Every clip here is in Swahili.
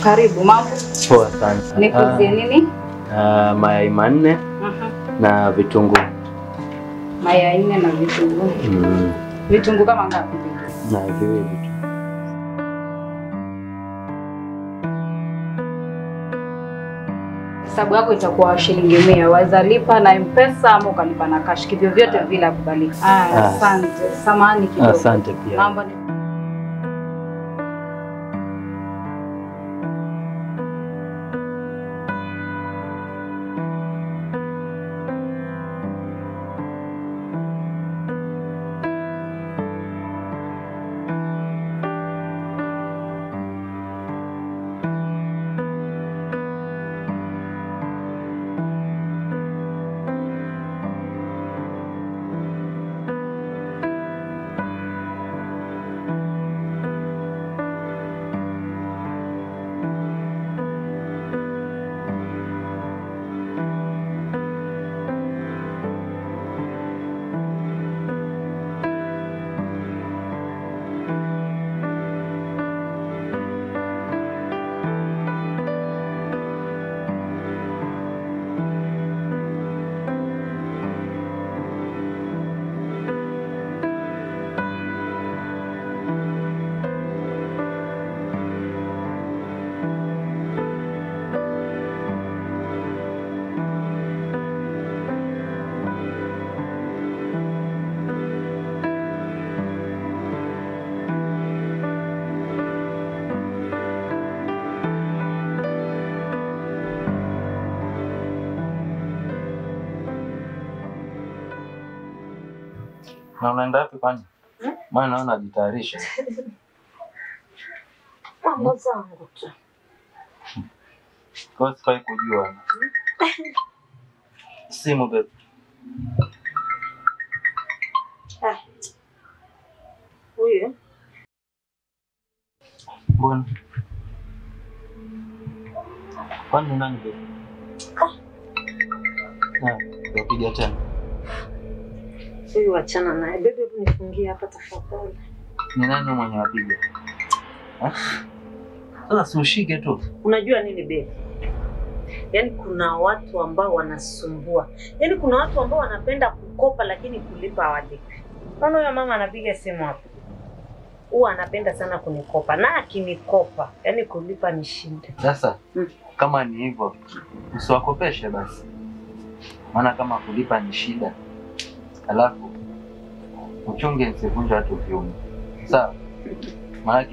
Karibu, mambo? Poa sana. Nikuuzie nini? Mayai 4 na vitunguu. Mayai 4 na vitunguu. Vitunguu kama ngapi? Na viwili tu. Hesabu yako itakuwa shilingi 100. Waweza lipa na M-Pesa ama ukalipa na cash. Kivyo vyote vile kubalika. Asante. Samahani kidogo. Asante pia. Mambo ni Na unaenda wapi kwani? Maana naona unajitayarisha. Mambo zangu tu. Kwa sifai kujua. Simu babe. Huyu? Mbona? Kwani nani babe? Napiga tena. Huyu wachana naye. Bebe, hebu nifungie hapa tafadhali. Ni nani mwenye wapiga? Sasa si ushike tu. Unajua nini bebe? Yaani kuna watu ambao wanasumbua. Yaani kuna watu ambao wanapenda kukopa lakini kulipa hawalipi. Unaona huyo mama anapiga simu hapo. Huwa anapenda sana kunikopa na akinikopa, yaani kulipa ni shida. Sasa kama ni hivyo usiwakopeshe basi. Maana kama kulipa ni shida, alafu uchunge nisivunje watu viuno. Sawa? Maana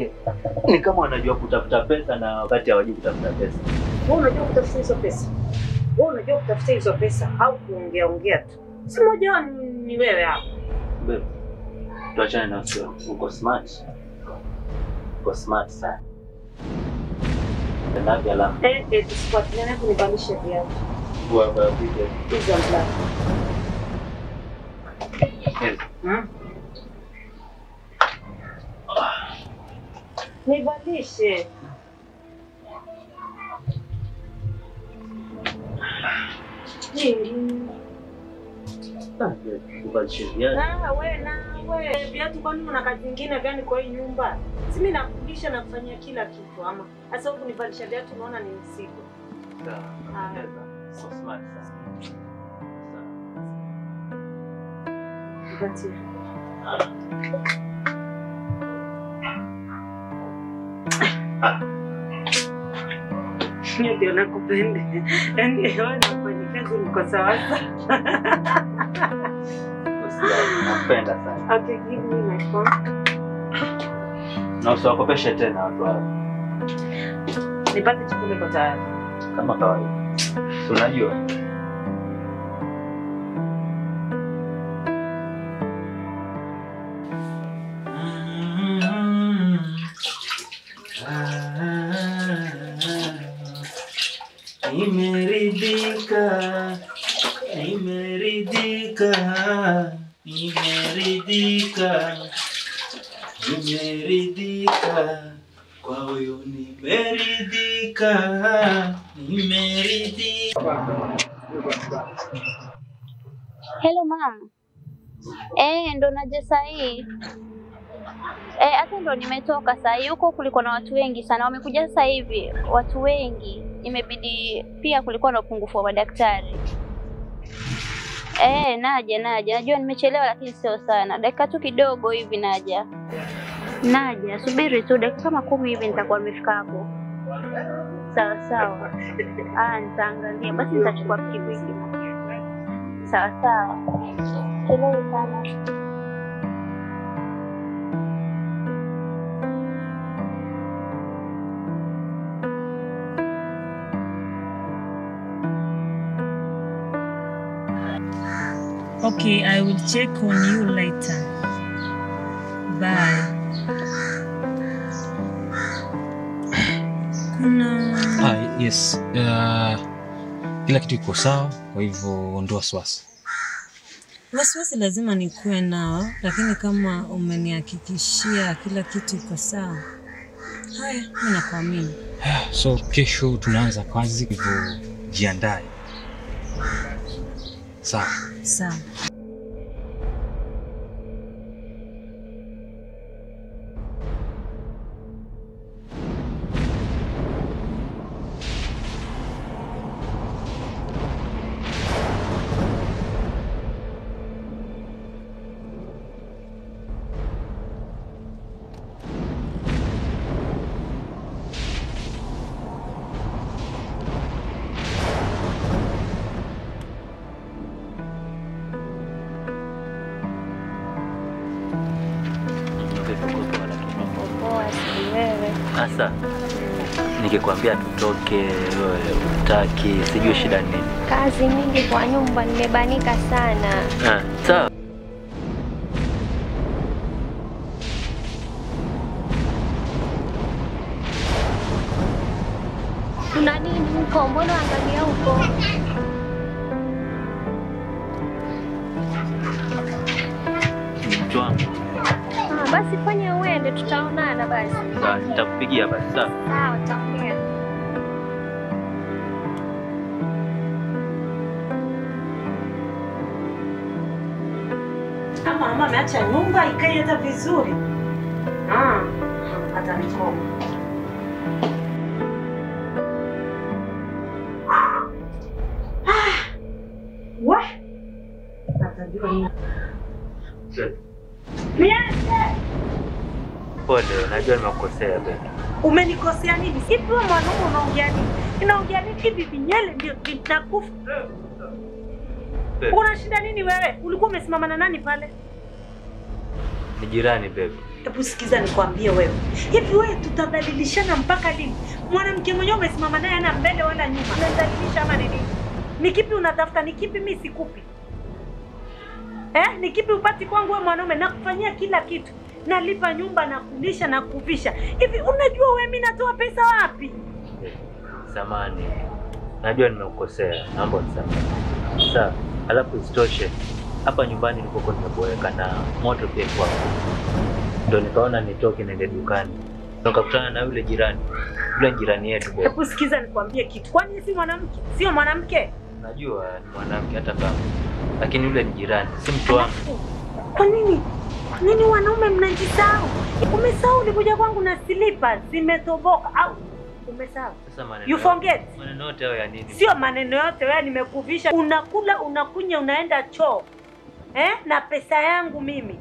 ni kama wanajua kutafuta pesa na wakati hawajui kutafuta pesa. Wewe unajua kutafuta hizo pesa? Wewe unajua kutafuta hizo pesa au kuongea ongea tu? Si mmoja ni wewe hapo. Bebe, tuachane na sio. Uko smart. Uko smart sana. Ndio alafu. Tusifuatiliane kunibadilisha viatu. Bwa bwa piga. Hizo black. Nibadilishe. Nini? Ubadilishe viatu. Wewe viatu kwani una kazi nyingine gani kwa hii nyumba? Si mimi nakufundisha na kufanyia kila kitu ama. Sasa huku nibadilisha viatu unaona ni mzigo. Sawa. So smart sana. Nipatie. Ndio nakupenda. Yaani wewe na mfanyikazi mko sawa sawa. Nakupenda sana. Okay, give me my phone. Na usiwakopeshe tena watu hao. Nipate chakula kwa tayari. Kama kawaida. Unajua. Nimeridhika, nimeridhika, nimeridhika, nimeridhika, kwa huyu nimeridhika, nimeridhika. Hello mama. Ndo naje sahi. Hata ndo nimetoka sasa hivi. Huko kulikuwa na watu wengi sana. Wamekuja sasa hivi watu wengi. Imebidi pia kulikuwa na upungufu wa madaktari. Naja. Najua nimechelewa lakini sio sana. Dakika tu kidogo hivi naja. Naja, subiri tu dakika kama 10 hivi nitakuwa nimefika hapo. Sawa sawa. Nitaangalia. Basi nitachukua pikipiki. Sawa sawa. Chelewa sana. Okay, I will check on you later. Bye. Kuna... Yes. Kila kitu iko sawa, kwa hivyo ondoa wasiwasi. Wasiwasi lazima nikuwe nao, lakini kama umenihakikishia kila kitu iko sawa, haya, mimi nakuamini. So kesho tunaanza kazi, hivyo jiandae. Sawa. Sawa. Sasa nikikwambia tutoke wewe utaki, sijui shida nini. Kazi mingi kwa nyumba, nimebanika sana. Sawa. Kuna nini huko? Mbona angalia huko? Mtu wangu. Basi fanya uende, tutaonana basi. Sawa, nitakupigia basi. Sawa. Sawa, tutaongea. Kama mama ameacha nyumba ikae hata vizuri. Atanikoma. Wa? Atajua nini? Niache! Pole, najua nimekukosea bebe. Umenikosea nini? Sipi wewe mwanaume unaongea nini? Unaongea nini hivi vinyele ndio vitakufa. Una shida nini wewe? Ulikuwa umesimama na nani pale? Ni jirani bebe. Hebu sikiza nikwambie wewe. Hivi wewe tutadhalilishana mpaka lini? Mwanamke mwenyewe umesimama naye hana mbele wala nyuma. Unadhalilisha ama nini? Ni kipi unatafuta? Ni kipi mimi sikupi? Ni kipi upati kwangu wewe mwanaume? Nakufanyia kila kitu. Nalipa nyumba na kulisha na kuvisha. Hivi unajua wewe mimi natoa pesa wapi? Samani. Najua nimekukosea. Naomba unisamehe. Sawa. Alafu isitoshe hapa nyumbani nilipokuwa nimeboeka na moto pia kwa. Ndio nikaona nitoke niende dukani. Nikakutana na yule jirani. Yule jirani yetu. Hebu sikiza nikwambie kitu. Kwani si mwanamke? Sio mwanamke? Najua ni mwanamke hata kama. Lakini yule ni jirani, si mtu wangu. Kwa nini? Nini wanaume mnajisahau? Umesahau ulikuja kwangu na slippers zimetoboka au umesahau? Sasa maneno. You forget. Maneno yote hayo ya nini? Sio maneno yote wewe, nimekuvisha. Unakula, unakunya, unaenda choo. Na pesa yangu mimi.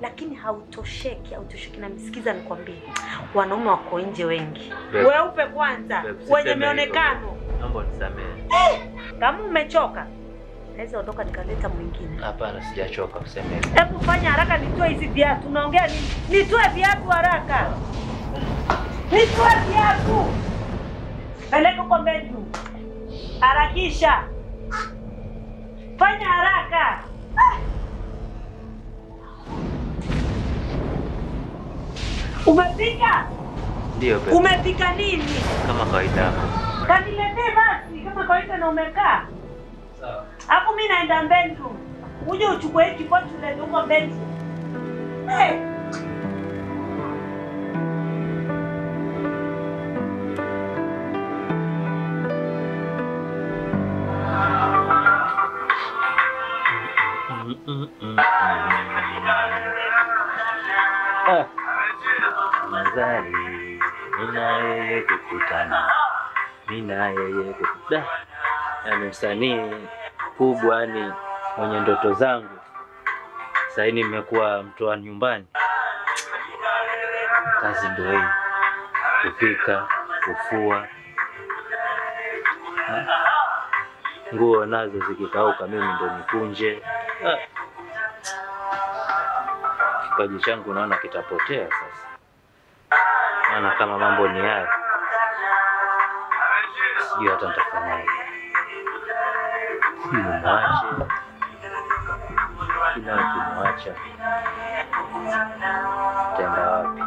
Lakini hautosheki, hautosheki. Na msikiza nikwambie. Wanaume wako nje wengi. Weupe kwanza, wenye mionekano. Naomba unisamehe. Kama umechoka naweza ondoka nikaleta mwingine. Hapana, sijachoka kusema hivyo. Hebu fanya haraka nitoe hizi viatu. Unaongea nini? Nitoe viatu haraka. Nitoe viatu. Peleka kwa bedroom. Harakisha. Fanya haraka. Umepika? Ndio bebe. Umepika nini? Kama kawaida. Kaniletee basi kama kawaida na umekaa. Sawa. Hapo mimi naenda bedroom. Uje uchukue hiki pochi ulete huko bedroom. Hey. Afadhali mimi na yeye kukutana, mimi na yeye kukutana. Yaani msanii kubwa, yani mwenye ndoto zangu. Sasa nimekuwa mtu wa nyumbani. Kazi ndio hii, kupika, kufua. Nguo nazo zikikauka mimi ndo nikunje. Kipaji changu naona kitapotea sasa. Maana kama mambo ni haya, sijui hata nitafanyaje. Sijui nimwache. Ila nikimwacha nitaenda wapi?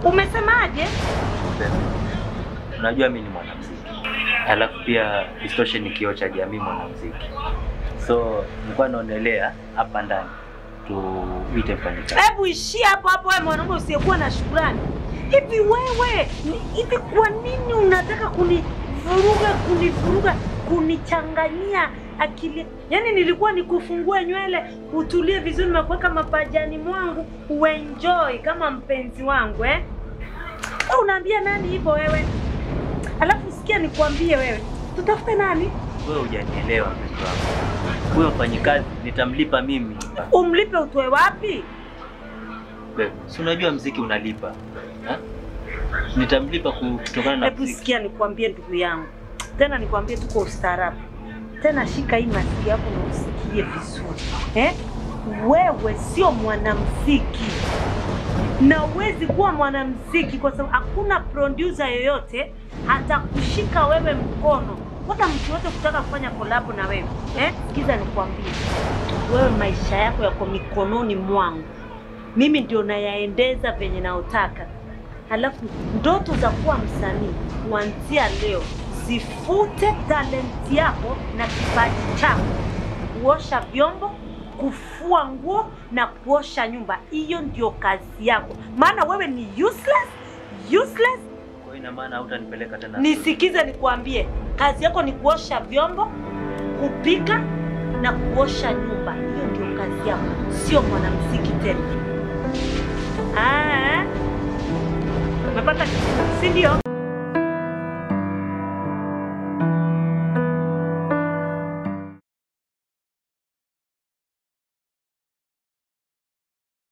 Umesemaje? Unajua mimi ni mwanamuziki. Alafu pia isitoshe ni kioo cha jamii mwanamuziki. So nilikuwa naonelea hapa ndani tuite mfanyikazi. Hebu ishia hapo hapo wewe mwanaume usiyekuwa na shukrani. Hivi wewe, hivi kwa nini unataka kunivuruga, kunichanganyia akili? Yaani nilikuwa nikufungue nywele, utulie vizuri na kuweka mapajani mwangu, uenjoy kama mpenzi wangu eh? Wewe unaambia nani hivyo wewe? Alafu sikia nikwambie wewe, tutafute nani? Wewe hujanielewa mpenzi wangu. Huyo mfanyikazi nitamlipa mimi. Umlipe utoe wapi? Wewe, si unajua muziki unalipa. Ha? Nitamlipa kutokana na muziki. Hebu sikia nikwambie ndugu yangu. Tena nikwambie tuko ustaarabu. Tena shika hii masikio yako na usikie vizuri. Eh? Wewe sio mwanamuziki. Na huwezi kuwa mwanamuziki kwa sababu hakuna producer yoyote atakushika wewe mkono. Hata mtu yote kutaka kufanya collab na wewe. Eh? Sikiza nikwambie. Wewe maisha yako yako mikononi mwangu. Mimi ndio nayaendeza venye naotaka. Halafu ndoto za kuwa msanii kuanzia leo zifute talent yako na kipaji chako. Kuosha vyombo, kufua nguo na kuosha nyumba. Hiyo ndio kazi yako. Maana wewe ni useless, useless. Kwa ina maana hutanipeleka tena. Nisikize nikwambie, kazi yako ni kuosha vyombo, kupika na kuosha nyumba. Hiyo ndio kazi yako, sio mwanamuziki tena. Ah. Umepata kitu, si ndio?